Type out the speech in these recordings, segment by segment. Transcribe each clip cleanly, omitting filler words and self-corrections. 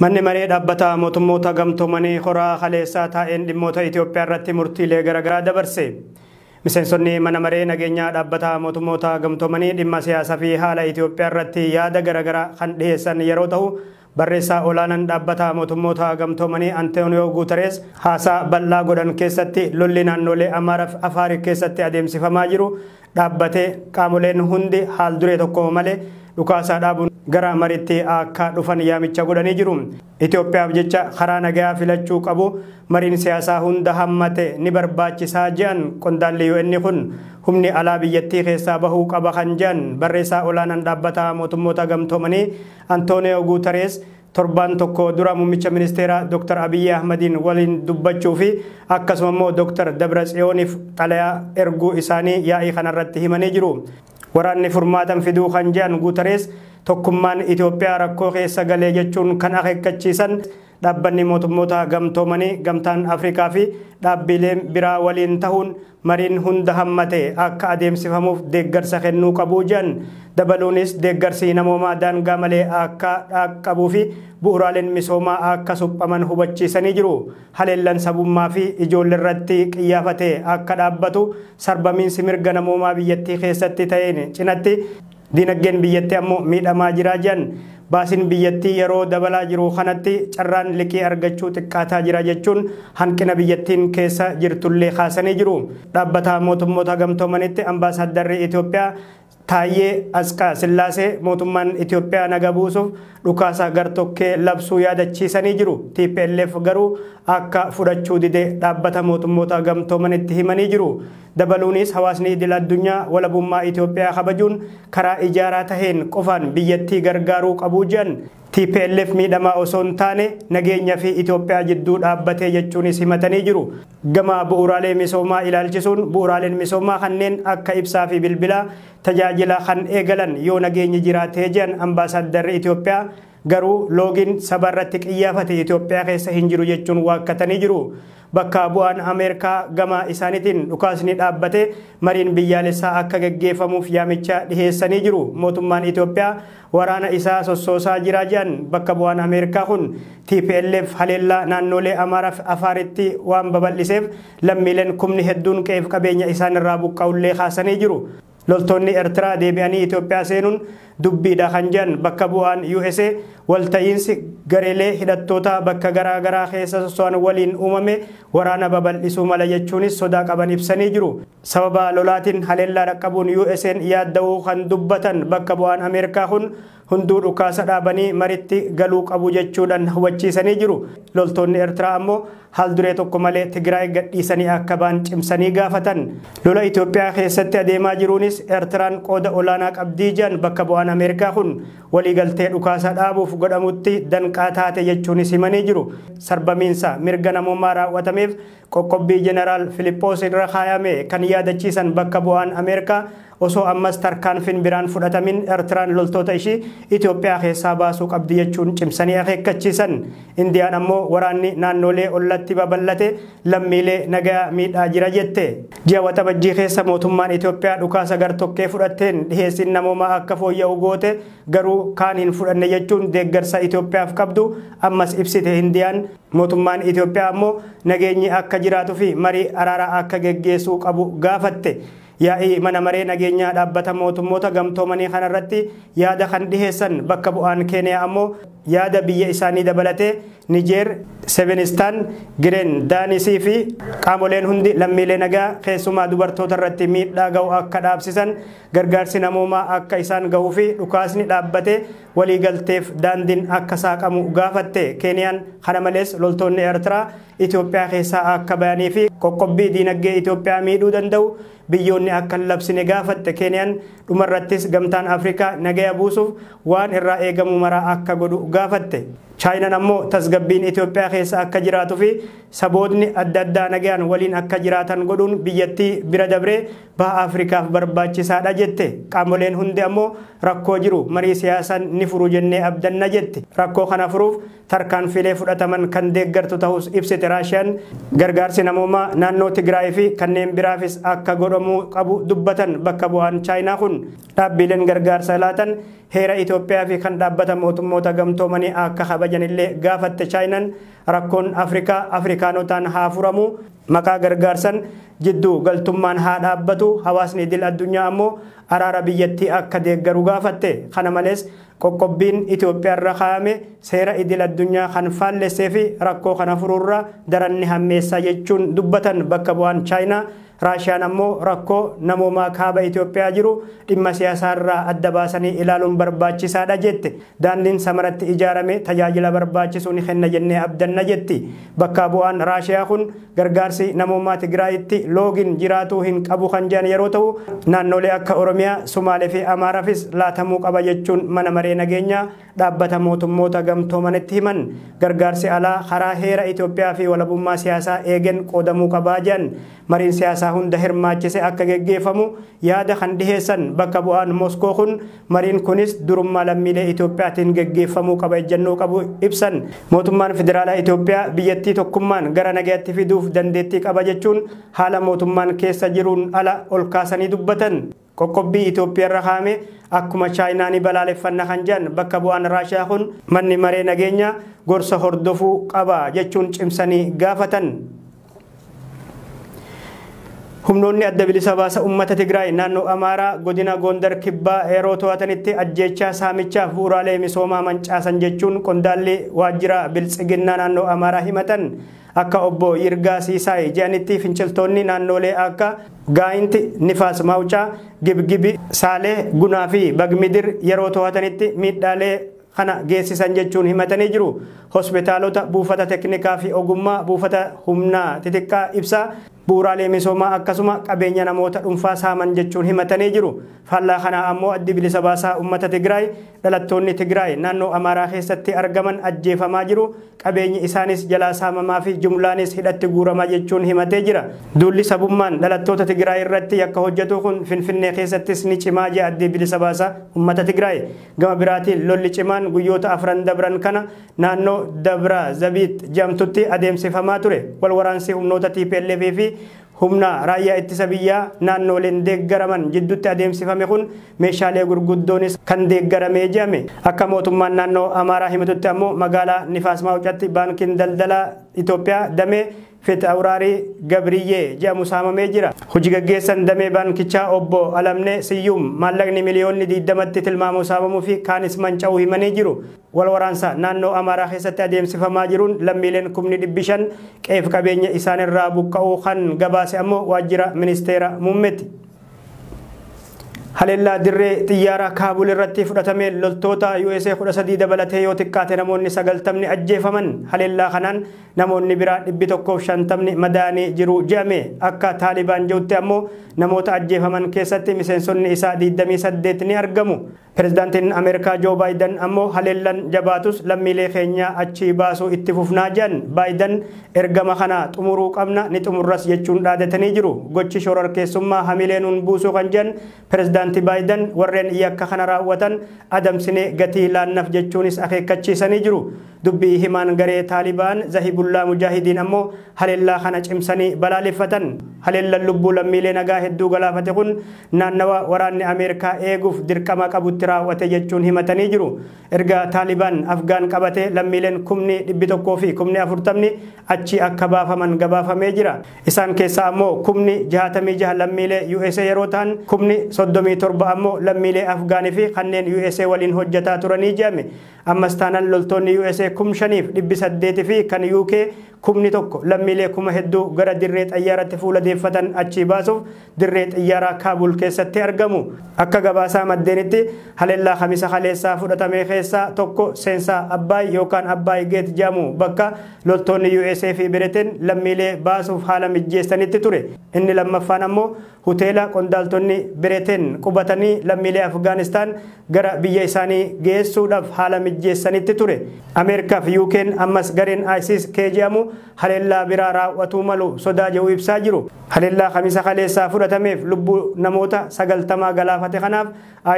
Manni maree dhaabbata mootummoota gamtoomanii horaa kaleessaa taa'een dhimmoota Itoophiyaa irratti murtiilee garaagaraa dabarse. Miseensonni mana maree nageenyaa dhaabbata mootummoota gamtoomanii dhimma siyaasaa fi haala Itoophiyaa irratti yaada garaagaraa kan dhiyeessan yeroo ta'u, barreessaa olaanaan dhaabbata mootummoota gamtoomanii Antooniyoo Guuterees haasaa bal'aa godhan keessatti lolli naannolee Amaaraa fi Afaarii keessatti adeemsifamaa jiru dhaabbatee qaamoleen hundi haal duree tokko malee dhukaasaa dhaabuun gara mariitti akka dhufan yaamicha godhanii jiru. Itoophiyaaf jecha karaa nagaa filachuu qabu, mariin siyaasaa hunda hammate ni barbaachisaa jedhan qondaalli UN kun. Humni alaa biyyattii keessaa bahuu qaba kan jedhan barreessaa olaanaan dhaabbata mootummoota gamtoomanii Antooniyoo Guuterees torbaan tokko dura muummicha ministeeraa Dr. Abiyyi Ahmadiin waliin dubbachuu fi akkasuma immoo Dr. Dabra Tsiyooniif xalayaa erguu isaanii yaa'ii kanarratti himanii jiru. Waraanni furmaatan fiduu kan jedhan Guuterees tokkummaan Itoophiyaa rakkoo keessa galee jechuun kan akeekkachiisan, dhaabbanni mootummoota gamtoomanii, gamtaan Afrikaa fi dhaabbileen biraa waliin ta'uun mariin hunda hammate akka adeemsifamuuf deeggarsa kennuu qabu jedhan. Dabaluunis deeggarsi namoomaa daangaa malee akka dhaqqabuu fi bu'uuraaleen misoomaa akka suphaman hubachiisanii jiru. Haleellan sabummaa fi ijoollee irratti qiyyaafate akka dhaabbatu, sarbamiinsi mirga namoomaa biyyattii keessatti ta'een cinatti dinagdeen biyyattii ammoo miidhamaa jira jedhan. Baasiin biyyattii yeroo dabalaa jiru kanatti carraan liqii argachuu xiqqaataa jira jechuun hanqina biyyattiin keessa jirtullee kaasanii jiru. Dhaabbata mootummoota gamtoomanitti ambaasaaddarri Itoophiyaa Taayyee Asqaa Sillaasee mootummaan Itoophiyaa naga buusuuf dhukaasa gartokkee labsuu yaadachiisanii jiru. TPLF garuu akka fudhachuu dide dhaabbata mootummoota gamtoomanitti himanii jiru. Dabaluunis hawaasni idil addunyaa walabummaa Itoophiyaa kabajuun karaa ijaaraa taheen qofaan biyyattii gargaaruu qabu jedhan. TPLF miidhamaa osoo hin taane nageenya fi Itoophiyaa jidduu dhaabbatee jechuunis himatanii jiru. Gama bu'uuraalee misoomaa ilaalchisuun bu'uuraaleen misoomaa kanneen akka ibsaa fi bilbilaa tajaajila kan eegalan yoo nageenyi jiraatee jedhan ambaasaaddarri Itoophiyaa, garuu loogiin saba irratti qiyyaafate Itoophiyaa keessa hin jiru jechuun waakkatanii jiru. Bakka bu'aan Ameerikaa gama isaaniitiin dhukaasni dhaabbate mariin biyyaalessaa akka gaggeeffamuuf yaamicha dhiheessanii jiru. Mootummaan Itoophiyaa waraana isaa sossoosaa jira jedhan bakka bu'aan Ameerikaa kun. TPLF haleellaa naannolee Amaaraa fi Afaaritti waan babal'iseef lammiileen kumni hedduun qe'eef qabeenya isaan irraa buqqa'ullee kaasanii jiru. Loltoonni Eertiraa deebi'anii Itoophiyaa seenuun dubbiidha kan jedhan bakka bu'aan USA, walta'iinsi gareelee hidhattoota bakka garaa garaa keessa soso'an waliin uumame waraana babal'isuu mala jechuunis sodaa qaban ibsanii jiru. Sababa lolaatiin haleellaa dhaqqabuun USA'n yaadda'uu kan dubbatan bakka bu'aan Ameerikaa kun hunduu dhukaasa dhaabanii maritti galuu qabu jechuudhaan hubachiisanii jiru. Loltoonni Eertiraa ammoo haal duree tokko malee Tigraay gadhiisanii akka ba'an cimsanii gaafatan. Lola Itoophiyaa keessatti adeemaa jiruunis Eertiraan qooda olaanaa qabdii jedhan bakka bu'aan Ameerikaa kun, waliigaltee dhukaasa dhaabuuf godhamutti danqaa taate jechuunis himanii jiru. Sarbamiinsa mirga namoomaa raawwatameef qoqqobbii Jeneraal Filiippoos irra kaayame kan yaadachiisan bakka bu'aan Ameerikaa, osoo ammas tarkaanfiin biraan fudhatamin Eertiraan loltoota ishii Itoophiyaa keessaa baasuu qabdi jechuun cimsanii akeekkachiisan. Indiyaan ammoo waraanni naannolee ollatti babal'ate lammiilee nagaa miidhaa jira jette. Ji'a Waxabajjii keessa mootummaan Itoophiyaa dhukaasa gartokkee fudhatteen dhiheessiin namoomaa akka fooyya'u goote, garuu kaan hin fudhanne jechuun deeggarsa Itoophiyaaf qabdu ammas ibsite Indiyaan. Mootummaan Itoophiyaa ammoo nageenyi akka jiraatuu fi marii araaraa akka geggeessuu qabu gaafatte. Yaa'ii mana maree nageenyaa dhaabbata mootummoota gamtoomanii kanarratti yaada kan dhiheessan bakka bu'aan Keeniyaa ammoo yaada biyya isaanii dabalatee Nijeer, Sevenistaan, Gireen, Daanisii fi qaamoleen hundi lammiilee nagaa keessumaa dubartoota irratti miidhaa ga'u akka dhaabsisan, gargaarsi namoomaa akka isaan gahuu fi dhukaasni dhaabbate waliigalteef daandiin akka saaqamu gaafatte. Keeniyaan kana malees loltoonni Eertiraa Itoophiyaa keessaa akka bayanii fi qoqqobbii diinagdee Itoophiyaa miidhuu danda'u biyyoonni akka hin labsine gaafatte. Keeniyaan dhumarrattis gamtaan Afrikaa nagaya buusuuf waan irraa eegamu maraa akka godhu gaafatte. Chaayinaan ammoo tasgabbiin Itoophiyaa keessa akka jiraatuu fi sabootni adda addaa nagayaan waliin akka jiraatan godhuun biyyattii bira dabree baha Afrikaaf barbaachisaadha jette. Qaamoleen hundi ammoo rakkoo jiru marii siyaasaan ni furu jennee abdanna jette. Rakkoo kana furuuf tarkaanfilee fudhataman kan deeggartu ta'us ibsite Raashiyaan. Gargaarsi namoomaa naannoo Tigraay fi kanneen biraafis akka godhamuu qabu dubbatan bakka bu'aan Chaayinaa kun. Dhaabbileen gargaarsa laatan heera Itoophiyaa fi kan dhaabbata mootummoota gamtoomanii akka kabajan kabajanillee gaafatte Chaayinaan rakkoon Afrikaa Afrikaanotaan haa furamu maqaa gargaarsan jidduu galtummaan haa dhaabbatu hawaasni idil addunyaa ammoo araara biyyattii akka deeggaru gaafatte. Kana malees qoqqobbiin Itoophiyaa irra kaa'ame seera idil addunyaa kan faallessee fi rakkoo kana furuurra daran ni hammeessa jechuun dubbatan bakka bu'aan Chaayinaa. Raashiyaan ammoo rakkoo namoomaa kaaba Itoophiyaa jiru dhimma siyaasaa irraa adda baasanii ilaaluun barbaachisaadha jette. Daandiin Samaratti ijaarame tajaajila barbaachisu ni kenna jennee abdanna jetti. Bakka bu'aan Raashiyaa kun gargaarsi namoomaa Tigraayitti loogiin jiraatuu hin qabu kan jedhan yeroo ta'u naannolee akka Oromiyaa, Sumaalee fi Amaaraafis laatamuu qaba jechuun mana maree nageenyaa dhaabbata mootummoota gamtoomanitti himan. Gargaarsi alaa karaa heera Itoophiyaa fi walabummaa siyaasaa eegen qoodamuu qabaa jedhan. Mariin siyaasaa hunda hirmaachise akka geggeeffamu yaada kan dhiheessan bakka bu'aan Moskoo kun mariin kunis durummaa lammiilee Itoophiyaatiin geggeeffamuu qaba ejjennoo qabu ibsan. Mootummaan federaalaa Itoophiyaa biyyattii tokkummaan gara nagaatti fiduuf dandeettii qaba jechuun haala mootummaan keessa jiruun ala ol kaasanii dubbatan. Qoqqobbii Itoophiyaa irra kaa'ame akkuma Chaayinaa ni balaaleffanna kan jedhan bakka bu'aan Raashiyaa kun manni maree nageenyaa gorsa hordofuu qaba jechuun cimsanii gaafatan. Humnoonni adda bilisa baasa uummata Tigraay naannoo Amaaraa godina Gondar kibbaa yeroo to'atanitti ajjeechaa saamichaaf bu'uuraalee misoomaa mancaasan jechuun qondaalli waajjira biltsiginnaa naannoo Amaaraa himatan. Akka obbo Yirgaa Siisaay jedhanitti finciltoonni naannolee akka Gaayinti, Nifaas Maawucaa, Gibgibi, Saalee, Gunaa fi Bagmidir yeroo to'atanitti miidhaalee kana geessisan jechuun himatanii jiru. Hospitaalota, buufata teknikaa fi ogummaa, buufata humnaa xixiqqaa ibsaa, bu'uuraalee misoomaa akkasuma qabeenya namoota dhuunfaa saaman jechuun himatanii jiru. Faallaa kanaa ammoo addi bilisa baasaa uummata Tigraay dhalattoonni Tigraay naannoo Amaaraa keessatti argaman ajjeefamaa jiru. Qabeenyi isaanis jalaa saamamaa fi jumlaanis hidhatti guuramaa jechuun himatee jira. Duulli sabummaan dhalattoota Tigraay irratti yakka hojjetu kun Finfinnee keessattis ni cimaa jee addi bilisa baasaa uummata Tigraay. Gama biraatiin lolli cimaan guyyoota afran dabran kana naannoo Dabra Zabiit jedhamtutti adeemsifamaa ture. Wal waraansi humnoota TPLF fi humna raayyaa ittisa biyyaa naannoleen deeggaraman jidduutti adeemsifame kun meeshaalee gurguddoonis kan deeggaramee jedhame. Akka mootummaan naannoo Amaaraa himatutti ammoo magaalaa Nifaas Maawucaatti baankiin daldalaa Itoophiyaa damee Fit Awraarii Gabriyyee jedhamu saamamee jira. Hojii gaggeessan damee baankichaa obbo Alamnee Siyyuum maallaqni miliyoonni 20tti tilmaamu saamamuu fi kaanis manca'uu himanii jiru. Wal waraansa naannoo Amaaraa keessatti adeemsifamaa jiruun lammiileen 500,000 qe'ee qabeenya isaanirraa buqqa'uu kan gabaase ammoo waajjira ministeera muummeeti. Haleellaa dirree xiyyaara Kaabul irratti fudhatame loltoota USA 13 dabalatee yoo xiqqaate namoonni 90 ajjeefaman. Haleellaa kanaan namoonni biraa 150 madaanii jiru jedhame. Akka Taalibaan jedhutti ammoo namoota ajjeefaman keessatti miseensonni isaa 28 ni argamu. Pirezidaantiin Ameerikaa Joo Baayiden ammoo haleellaan jabaatus lammiilee keenya achii baasuu itti fufnaa jedhan. Baayiden ergama kana xumuruu qabna ni xumurras jechuun dhaadatanii jiru. Gochi shororkeessummaa hamilee nuun buusuu kan jedhan Pirezidaanti Baayiden warreen yakka kana raawwatan adamsinee gatii laannaaf jechuunis akeekkachiisanii jiru. Dubbii himaan garee Taalibaan Zahibullaa Mujaahidiin ammoo haleellaa kana cimsanii balaaleffatan. Haleellaan lubbuu lammiilee nagaa hedduu galaafate kun naannawa waraanni Ameerikaa eeguuf dirqama qabutti raawwate jechuun himatanii jiru. Erga Taalibaan Afgaan qabate lammiileen 140,000 achi akka baafaman gabaafamee jira. Isaan keessaa ammoo 66,000 lammiilee USA yeroo ta'an 37,000 ammoo lammiilee Afgaanii fi kanneen USA waliin hojjetaa turanii jedhame. Ammas taanaan loltoonni USA 5,800 fi kan UK 1,000 lammiilee 1,000 gara dirree xayyaaratti fuula deeffatan achii baasuuf dirree xayyaaraa Kaabul keessatti argamu. Akka gabaasaa maddeenitti haleellaa Kamisa haleessaa fudhatame keessaa tokko seensaa Abbaay yookaan Abbaay Geet jedhamu bakka loltoonni USA fi Biriteen lammiilee baasuuf haala mijeessanitti ture. Inni lammaffaan ammoo hoteela qondaaltonni Biriteen qubatanii lammiilee Afgaanistaan gara biyya isaanii geessuudhaaf haala mijeessanitti ture. Ameerikaa fi UK'n ammas gareen ISIS K jedhamu haleellaa biraa raawwatuu malu sodaa jedhu ibsaa jiru. Haleellaa Kamisa haleessaa fudhatameef lubbuu namoota 90 galaafate kanaaf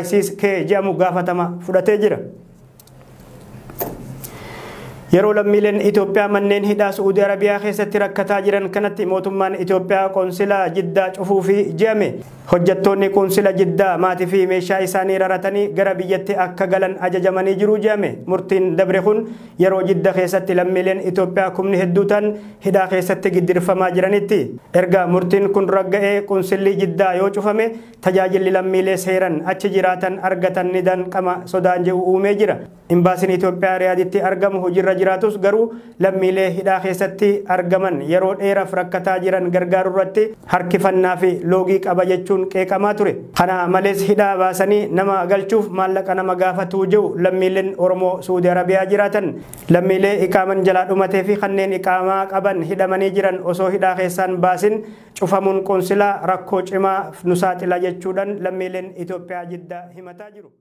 ISIS K jedhamu gaafatama fudhatee jira. Yeroo lammiileen Itoophiyaa manneen hidhaa Su'uudii Arabiyaa keessatti rakkataa jiran kanatti mootummaan Itoophiyaa qoonsila Jiddaa cufuu fi je'ame. Hojjettoonni qoonsila Jiddaa maatii fi meeshaa isaanii raratanii gara biyyatti akka galan ajajamanii jiru je'ame. Murtiin dabre kun yeroo Jidda keessatti lammiileen Itoophiyaa kumni hedduu ta'an hidhaa keessatti giddirfamaa jiranitti. Erga murtiin kun ragga'ee qoonsilli Jiddaa yoo cufame tajaajilli lammiilee seeran achi jiraatan argatan ni danqama sodaan jedhu uumee jira. Imbaasiin Itoophiyaa Riyaaditti argamu hojiirra jiraatus garuu lammiilee hidhaa keessatti argaman yeroo dheeraaf rakkataa jiran gargaaruu irratti harkifannaa fi loogii qaba jechuun qeeqamaa ture. Kana malees hidhaa baasanii nama galchuuf maallaqa nama gaafatu jiru lammiileen Oromoo Suudi Arabiyaa jiraatan. Lammiilee iqaaman jalaa dhumatee fi kanneen iqaamaa qaban hidhamanii jiran osoo hidhaa keessaan baasin cufamuun qoonsilaa rakkoo cimaa nu saaxila jechuudhaan lammiileen Itoophiyaa Jiddaa himataa jiru.